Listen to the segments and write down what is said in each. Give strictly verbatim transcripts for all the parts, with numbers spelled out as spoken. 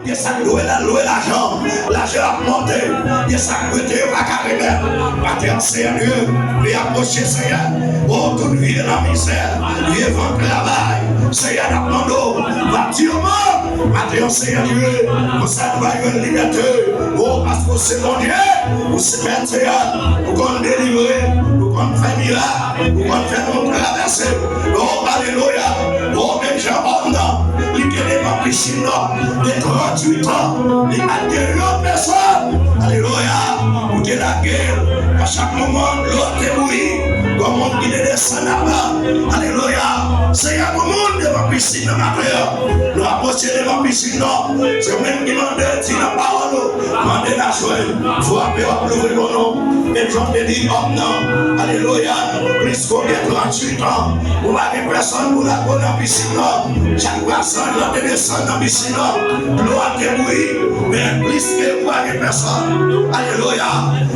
Gen sa k dwe l al lwe lajan, lajan ap monte. Gen sa k prete, yo pa ka remèt. Maten an, Seyè Dye, li apwoche, Seyè. O, tout vye nan mizè, vye vant travay, Seyè, n ap mande w, bati yon mo. Maten an, Seyè Dye, konsa nou va jwenn libète. O, paske w se Bondye, ou se Mèt, Seyè. Ou konn delivre, ou konn fè mirak, ou konn fè moun travèse. O, alelouya. O, men Jan òm nan, li te devan pisin nan, de tranntuit an, li pa t gen yon pèsòn. Alelouya. Ou te lage l. A chak moman, dlo a te bouyi. Gon moun ki te desann anba. Alelouya. Seyè, gon moun devan pisin nan maten an. Nou apwoche devan pisin nan. Se ou menm ki mande, di nan pawòl ou. Mande n a jwenn. Frape, w ap louvri pou nou. E Jan te di òm nan. Alelouya. Pliske w gen tranntuit an. Ou pa gen pèsòn pou lage w nan pisin nan. Chak fwa san an te desann nan pisin nan, dlo a te bouyi. Men pliske ou pa gen pèsòn. Alelouya.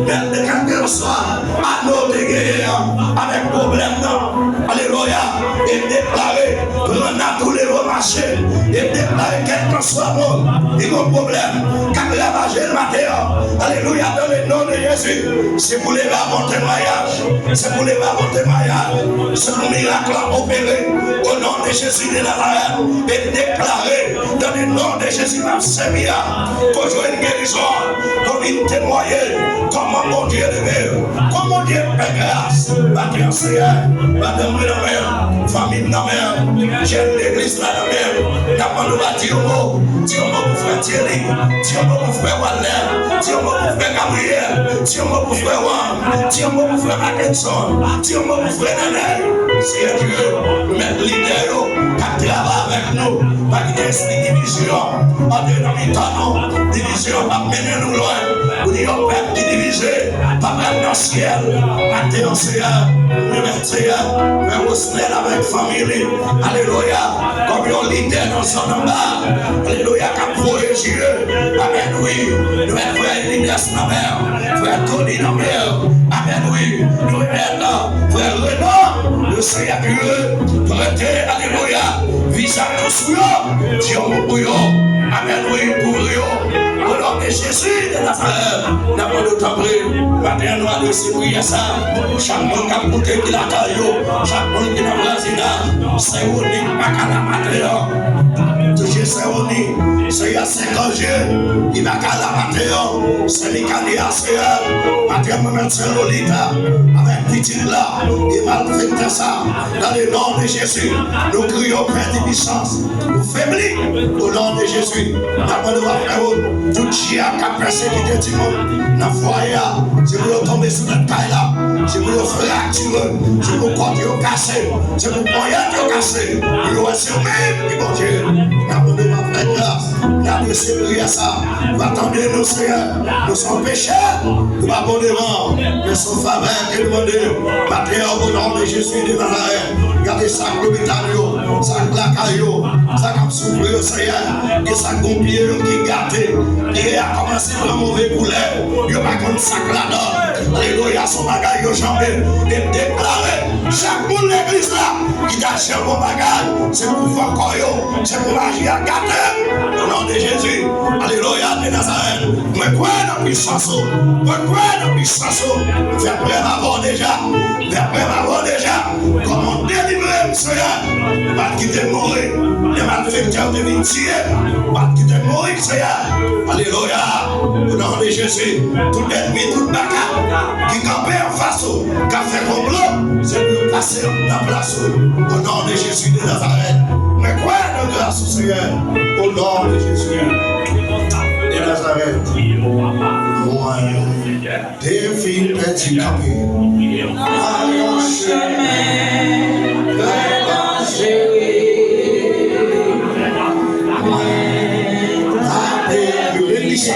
Men kèlkeswa ano w te genyen an, avèk pwoblèm nan. Alelouya. E deklare, pran nat ou leve w mache. E deklare, kèlkeswa moun ki gon pwoblèm k ap ravaje l maten an. Alelouya, dans le nom de Jésus. Se pou leve avè w temwayaj. Se pou leve avè w temwayaj. Se pou mirak la opere. O non de Jezi de Nazarèt. E deklare, dans le nom de Jésus, m ap sèvi a. Pou jwenn gerizon. Pou vin temwaye kòman Bondye leve. Kòman Bondye fè gras. Maten an, Seyè, madanm mwen nan men w, fanmi m nan men w, jèn legliz la nan men w. N ap mande w ba di yon mo. Di yon mo pou frè Thierry. Di yon mo pou frè Walner. Di yon mo pou frè Gabriel. Di yon mo pou frè Juan. Di yon mo pou frè Mackenson. Di yon mo pou frè Nenel. Seyè Dye, mèt lidè yo k ap travay avèk nou. Pa kite espri divizyon antre nan mitan nou. Divizyon p ap mennen nou lwen. Ou di yon pèp ki divize pa pral nan syèl. Maten an, Seyè, remèt, Seyè, frè Rosnel avèk fanmi li. Alelouya. Kòm yon lidè nan zòn anba. Alelouya, k ap voye jire. Amèn, wi. Remèt frè Elidas nan men w. Frè Tony nan men w. Amèn, wi. Remèt frè Renan. Le Seyè Dye prete, alelouya, vizaj ou sou yo. Di yon mo pou yo. Amèn, wi, kouvri yo. O non de Jezi de Nazarèt, n ap mande w tanpri, maten an nou adrese priyè sa a. Chak moun k ap koute ki lakay yo, chak moun ki nan vwazinaj, sè Wonik pa ka la maten an. Touche sè Wonik, Seyè, sè Kanje, li pa ka la maten an. Sè Mikalia, Seyè, maten an mwen mèt sè Lolita, avèk pitit la, e malfektè sa, dans le nom de Jésus, nou kriye w pèdi pisans. Nou febli, o non de Jezi. N ap mande w, frè yo, tout djab k ap pèsekite timoun nan fwaye a, se pou yo tonbe sou tèt kay la, se pou yo fraktire, se pou kòd yo kase, se pou ponyèt yo kase, pou yo wè se ou menm ki Bondye. N ap mande w, fè gras, n ap adrese priyè sa, ou pa tande nou, Seyè, nou se yon pechè, nou pa bon devan w, men se yon favè ke nou mande, maten an, o non de Jezi de Nazarèt. Gade sa k lopital yo, sa k lakay yo, sa k ap soufri yo, Seyè. Gen sa k gon pye yo ki gate, pye a kòmanse pran move koulè, yo pa konn sa k ladan. Alelouya, se yon bagay yo janbe. E deklare, chak moun legliz la ki ta janbe yon bagay, se pou fè kò yo, se pou maji a gate. O non de Jezi, alelouya, de Nazarèt. Mwen kwè nan pisans ou. Mwen kwè nan pisans ou. M fè prèv avè w deja. M fè prèv avè w deja. Kòman w delivre m, Seyè. Ou pa t kite m mouri. Lè malfektè yo te vin tiye m, ou pa t kite m mouri, Seyè. Alelouya. O non de Jezi, tout ènmi, tout baka ki kanpe anfas ou, k ap fè konplo, se pou yo pase nan plas ou. O non de Jezi de Nazarèt. Mwen kwè nan gras ou, Seyè. O non de Jezi de Nazarèt. Mwen te fin pèdi kanpe. Pa yon chemen trè danjere. Mwen ta te rele,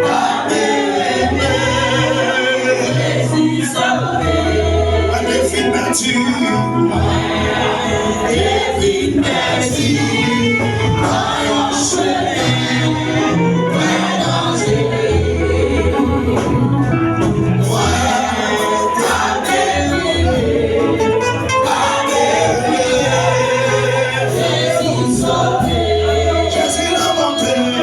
ta te rele. Mwen te fin pèdi. Mwen te fin pèdi. Pa yon chemen trè danjere. Jezi la monte.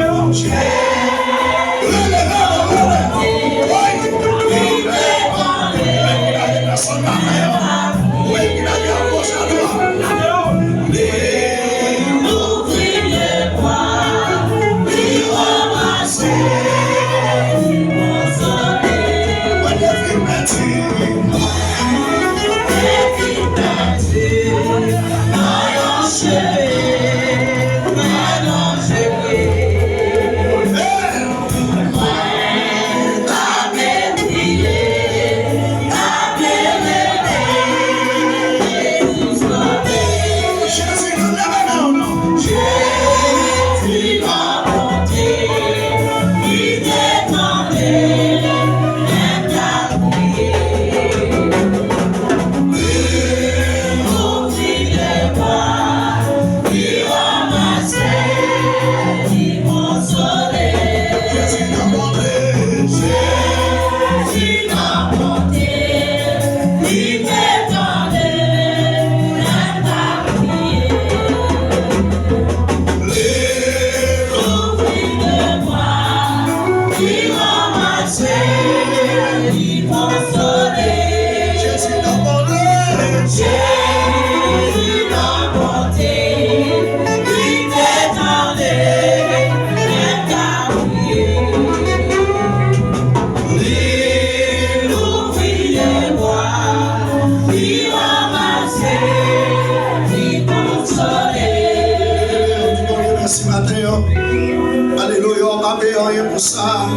Yo pa peye anyen pou sa.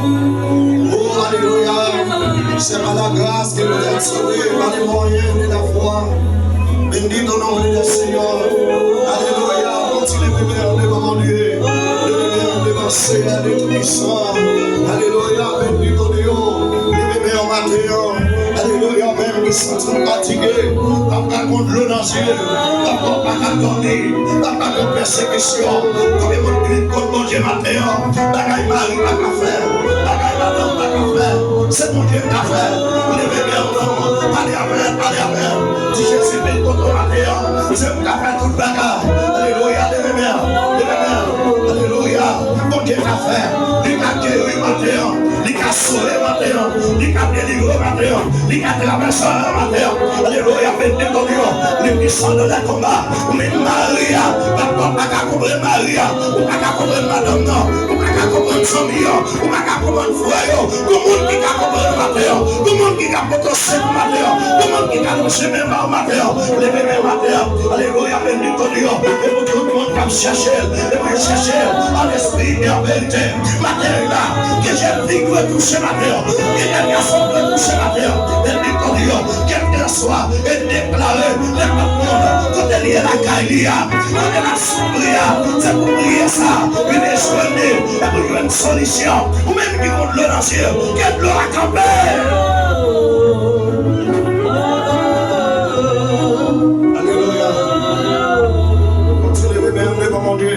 Oh, alelouya. C'est par la grâce que vous êtes sauvés, par le moyen de la foi. Béni ton nom, le Seigneur. Alelouya. Kontinye leve men w devan Bondye. Leve men w devan Seyè de Toupisan. Alelouya. Béni ton Dieu. Leve men w maten an. Alelouya. Menm ki santi w fatige, w ap ka konn dlo nan zye, w ap ka pa ka dòmi, w ap ka konn pèsekisyon. Konbyen moun ki vin kot Bondye maten an? Bagay mari pa ka fè, bagay madanm pa ka fè, se Bondye k ka fè. Leve men w non, pale avè l, pale avè l. Di, Jezi, vin kote w maten an, se ou k ka fè tout bagay. Alelouya, leve men w, leve men w. Alelouya, Bondye ka fè, li ka geri maten an, li ka sove maten an, li ka delivre maten an, li ka travèse maten an. Alelouya, béni ton Dieu, le puissant dans les combats. Ou menm mari a, papa pa ka konprann mari a, ou pa ka konprann madanm nan, ou pa ka konprann zanmi an, ou pa ka konprann frè yo. Gon moun ki ka konprann maten an, gon moun ki ka pote w sèk maten an, gon moun ki ka lonje men ba w maten an. Leve men w maten an. Alelouya, béni ton Dieu. E pou tout moun k ap chèche l, e pou yo chèche l an lespri e an verite. Maten la, ke jèn fi dwe touche maten an, ke jèn gason dwe touche maten an. Béni ton Dieu, kèlkeswa, e deklare nenpòt moun kote li ye lakay li a, kote l ap soufri a, se pou priyè sa vin jwenn li, e pou jwenn solisyon. Ou menm ki gon dlo nan zye, ke dlo a kanpe. Alelouya. Kontinye leve men w devan Bondye.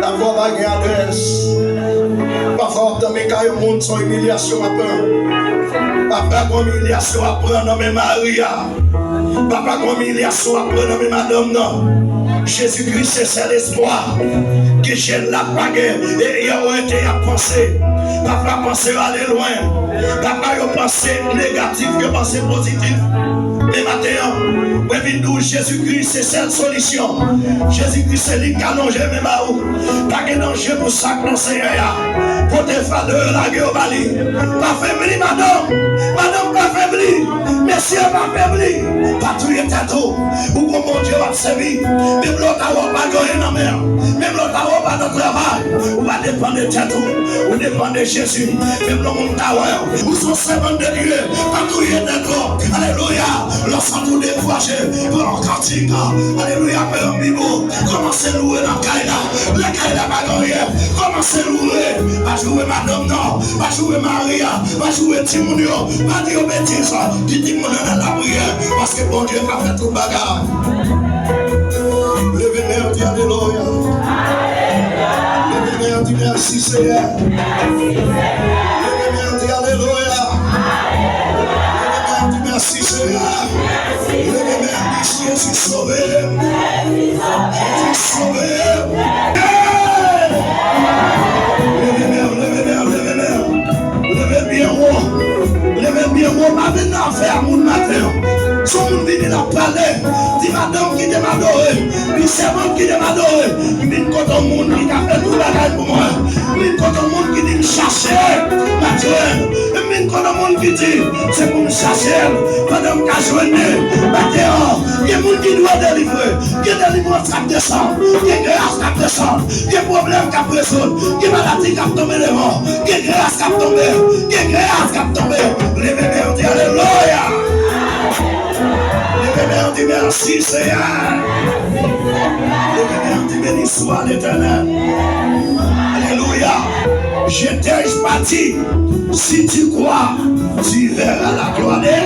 Lavwa pa gen adrès. Pafwa w ap dòmi kay yon moun, se yon imilyasyon w ap pran. Papa, gon imilyasyon w ap pran nan men mari a. Papa, gon imilyasyon w ap pran nan men madanm nan. Jezi Kris se sèl espwa ke jèn la pa gen. E yo rete y ap panse. Papa, panse yo ale lwen. Papa, yo panse negatif, yo panse pozitif. Men maten an, mwen vin di w, Jezi Kris se sèl solisyon. Jezi Kris se li k ka lonje men ba ou. Pa gen danje pou sa k nan Seyè a. Pote fado yo, lage yo ba li. Pa febli, madanm. Madanm, pa febli. Mesye, pa febli. Pa touye tèt ou. Ou gon Bondye w ap sèvi. Menm lè w ta wè w pa gen anyen nan men w, menm lè w ta wè w pa nan travay, ou pa depann de tèt ou. Ou depann de Jezi. Menm lè moun ta wè w, ou se yon sèvant de Dye. Pa touye tèt ou. Alelouya. Lè w santi w dekouraje, pran yon kantik. Alelouya, pran yon Bib ou. Kòmanse louwe nan kay la. Lè kay la pa gen anyen, kòmanse louwe. Pa joure madanm nan, pa joure mari a, pa joure timoun yo. Pa di yo betiz. Di timoun yo nan lapriyè, paske Bondye ka fè tout bagay. Leve men w, di alelouya. Leve men w, di mèsi Seyè. Leve men w, di alelouya. Leve men w, di mèsi Seyè. Leve men w, di Jezi sove m. Jezi sove m. Hey! Leve men w, leve men w, leve men w. Leve byen wo. Leve byen wo. Pa vin nan afè a moun maten an. Si yon moun vini l ap pale, di, madanm, kite m adore. Di, sèvant, kite m adore. M vin kote yon moun ki ka fè tout bagay pou mwen. M vin kote yon moun ki di m chache, m ap jwenn. M vin kote yon moun ki di se pou m chache l. Pandan m ka jwenn li, m pa deyò. Gen moun ki dwe delivre. Gen delivrans k ap desann. Gen gras k ap desann. Gen pwoblèm k ap rezoud. Gen maladi k ap tonbe devan. Gen gras k ap tonbe. Gen gras k ap tonbe. Leve men w, di alelouya. Leve men w, di mèsi Seyè. Leve men w, di beni swa Letènèl. Alelouya. Je t'ai bâti. Si tu crois, tu verras la gloire de.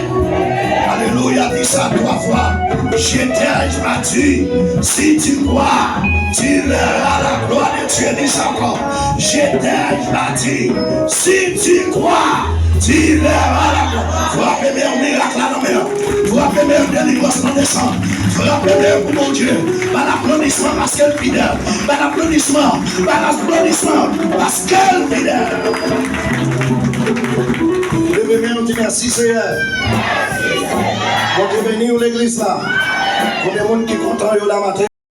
Alléluia, dis ça trois fois. Je t'ai bâti. Si tu crois, tu verras la gloire de Dieu. Dis ça encore. Je t'ai bâti. Si tu crois, tu verras la gloire. Frape men w, mirak la nan men w. Frape men w, delivrans lan desann. Frape men w pou Bondye. Ba l aplodisman paske l fidèl. Ba l aplodisman. Ba l aplodisman paske l fidèl. Leve men w, di mèsi Seyè. Bondye beni w, legliz la. Konbyen moun ki kontan yo la maten?